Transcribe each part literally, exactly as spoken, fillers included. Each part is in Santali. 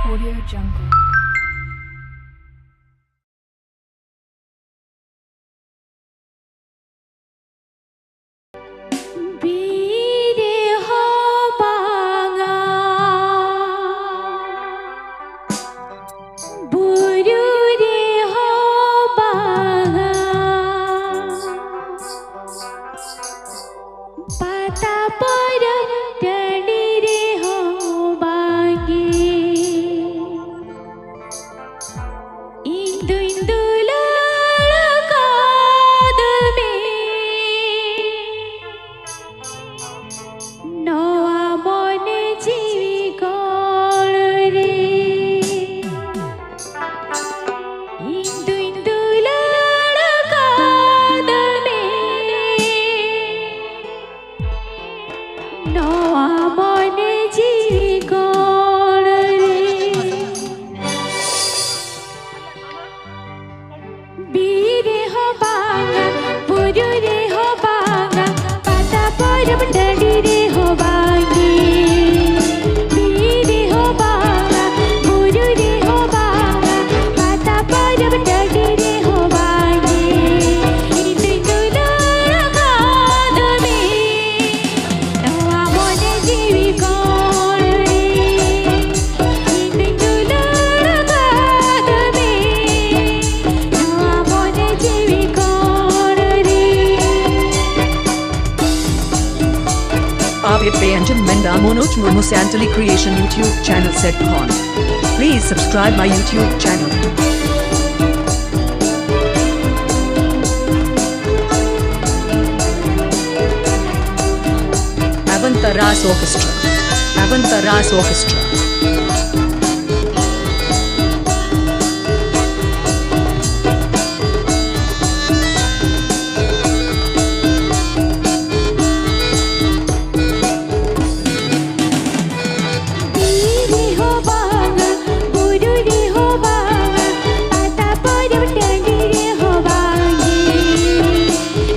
Audio Jungle. ᱵᱤᱨ ᱨᱮᱦᱚᱸ ᱵᱟᱝᱟ, ᱵᱩᱨᱩ ᱨᱮᱦᱚᱸ ᱵᱟᱝᱟ, ᱯᱟᱛᱟ ᱯᱚᱨᱚᱵᱽ ᱴᱟᱺᱰᱤ ᱨᱮᱦᱚᱸ ᱵᱟᱝᱜᱮ᱾ ᱤᱧ ᱫᱩᱧ ᱫᱩᱞᱟᱹᱲ ᱟᱠᱟᱫ ᱢᱮ ᱱᱚᱣᱟ ᱢᱚᱱᱮ ᱡᱤᱣᱤ ᱠᱚᱲ ᱨᱮ᱾ ᱤᱧ ᱫᱩᱧ ᱫᱩᱞᱟᱹᱲ ᱟᱠᱟᱫ ᱢᱮ ᱱᱚᱣᱟ ᱢᱚᱱᱮ ᱡᱤᱣᱤ ᱠᱚᱲ ᱨᱮ᱾ ᱵᱤᱨ ᱨᱮᱦᱚᱸ ᱵᱟᱝᱟ, ᱵᱩᱨᱩ ᱨᱮᱦᱚᱸ ᱵᱟᱝᱟ, ᱯᱟᱛᱟ ᱯᱚᱨᱚᱵᱽ ᱴᱟᱺᱰᱤ ᱨᱮᱦᱚᱸ ᱵᱟᱝᱜᱮ᱾ ᱵᱤᱨ ᱨᱮᱦᱚᱸ ᱵᱟᱝᱟ, ᱵᱩᱨᱩ ᱨᱮᱦᱚᱸ ᱵᱟᱝᱟ, ᱯᱟᱛᱟ ᱯᱚᱨᱚᱵᱽ ᱴᱟᱺᱰᱤ ᱨᱮᱦᱚᱸ ᱵᱟᱝᱜᱮ᱾ ᱤᱧ ᱫᱩᱧ ᱫᱩᱞᱟᱹᱲ ᱟᱠᱟᱫ ᱢᱮ ᱱᱚᱣᱟ ᱢᱚᱱᱮ ᱡᱤᱣᱤ ᱠᱚᱲ ᱨᱮ᱾ ᱤᱧ ᱫᱩᱧ ᱫᱩᱞᱟᱹᱲ ᱟᱠᱟᱫ ᱢᱮ ᱱᱚᱣᱟ ᱢᱚᱱᱮ ᱡᱤᱣᱤ ᱠᱚᱲ ᱨᱮ᱾ आप इतने Anjan Menda Manoj Murmu Santali creation YouTube channel सेट कॉन। Please subscribe my YouTube channel। Avantara's Orchestra। Avantara's Orchestra। ᱵᱤᱨ ᱨᱮᱦᱚᱸ ᱵᱟᱝᱟ, ᱵᱩᱨᱩ ᱨᱮᱦᱚᱸ ᱵᱟᱝᱟ, ᱯᱟᱛᱟ ᱯᱚᱨᱚᱵᱽ ᱴᱟᱺᱰᱤ ᱨᱮᱦᱚᱸ ᱵᱟᱝᱜᱮ᱾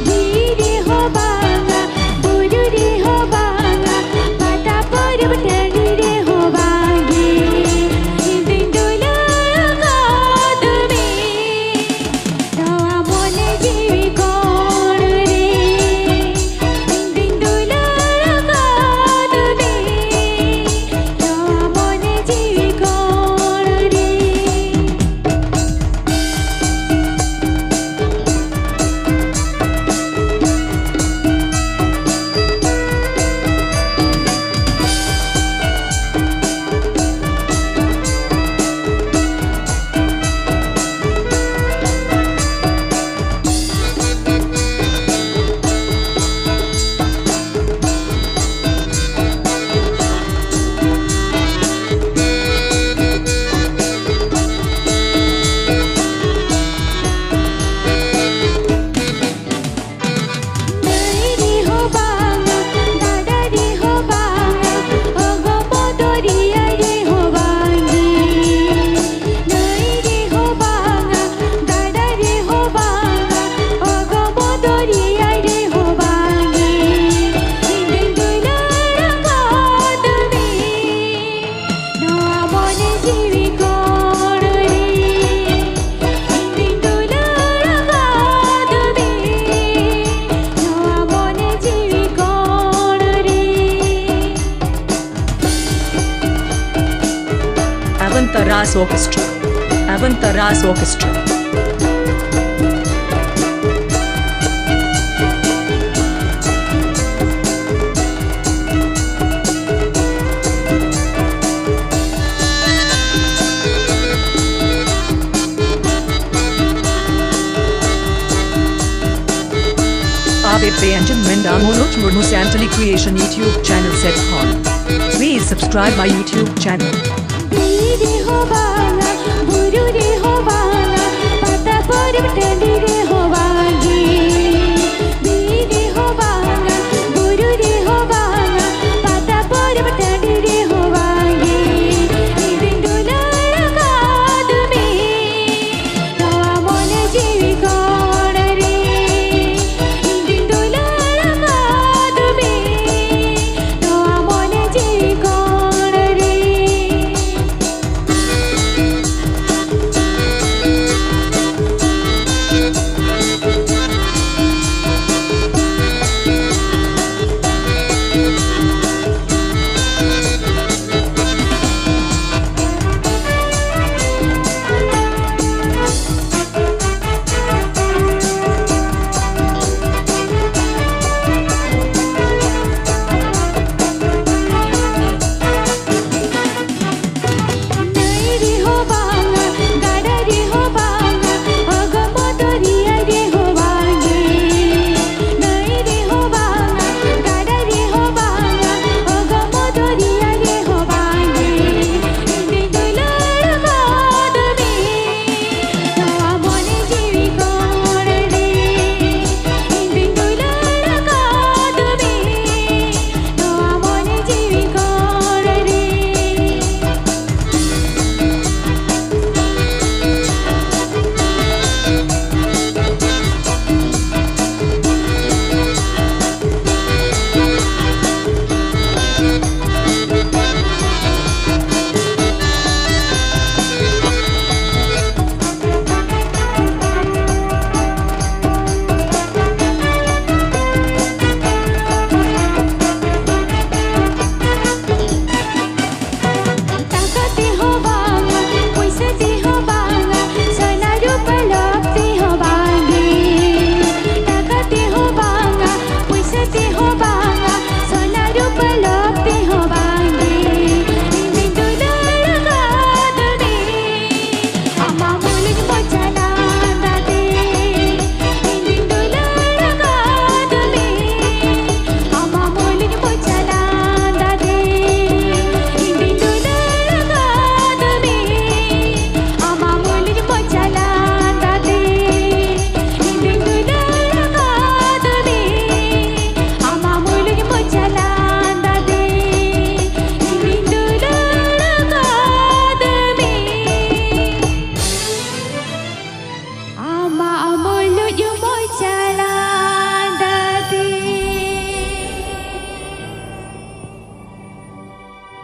ᱵᱤᱨ ᱨᱮᱦᱚᱸ ᱵᱟᱝᱟ, ᱵᱩᱨᱩ ᱨᱮᱦᱚᱸ ᱵᱟᱝᱟ, ᱯᱟᱛᱟ ᱯᱚᱨᱚᱵᱽ ᱴᱟᱺᱰᱤ ᱨᱮᱦᱚᱸ ᱵᱟᱝᱜᱮ᱾ ᱫᱚᱨᱭᱟ ᱨᱮᱦᱚᱸ ᱵᱟᱝᱜᱮ, ᱱᱟᱹᱭ ᱨᱮᱦᱚᱸ ᱵᱟᱝᱟ, ᱜᱟᱰᱟ ᱨᱮᱦᱚᱸ ᱵᱟᱝᱟ, ᱚᱜᱚᱢ ᱫᱚᱨᱭᱟ ᱨᱮᱦᱚᱸ ᱵᱟᱝᱜᱮ, ᱤᱧ ᱫᱩᱧ ᱫᱩᱞᱟᱹᱲ ᱟᱠᱟᱫ ᱢᱮ ᱱᱚᱣᱟ ᱢᱚᱱᱮ ᱡᱤᱣᱤ ᱠᱚᱬ ᱨᱮ, ᱤᱧ ᱫᱩᱧ ᱫᱩᱞᱟᱹᱲ ᱟᱠᱟᱫ ᱢᱮ ᱱᱚᱣᱟ ᱢᱚᱱᱮ ᱡᱤᱣᱤ ᱠᱚᱬ ᱨᱮ᱾ Avantaras Orchestra. Avantaras Orchestra. आप इस पे Anjan Minda Manoj Murmu Santali creation YouTube channel से कौन। Please subscribe my YouTube channel. ᱫᱷᱤᱨᱤ ᱨᱮᱦᱚᱸ ᱵᱟᱝᱟ, ᱵᱩᱨᱩ ᱨᱮᱦᱚᱸ ᱵᱟᱝᱟ, ᱯᱟᱛᱟ ᱯᱚᱨᱚᱵᱽ ᱴᱟᱺᱰᱤ ᱨᱮ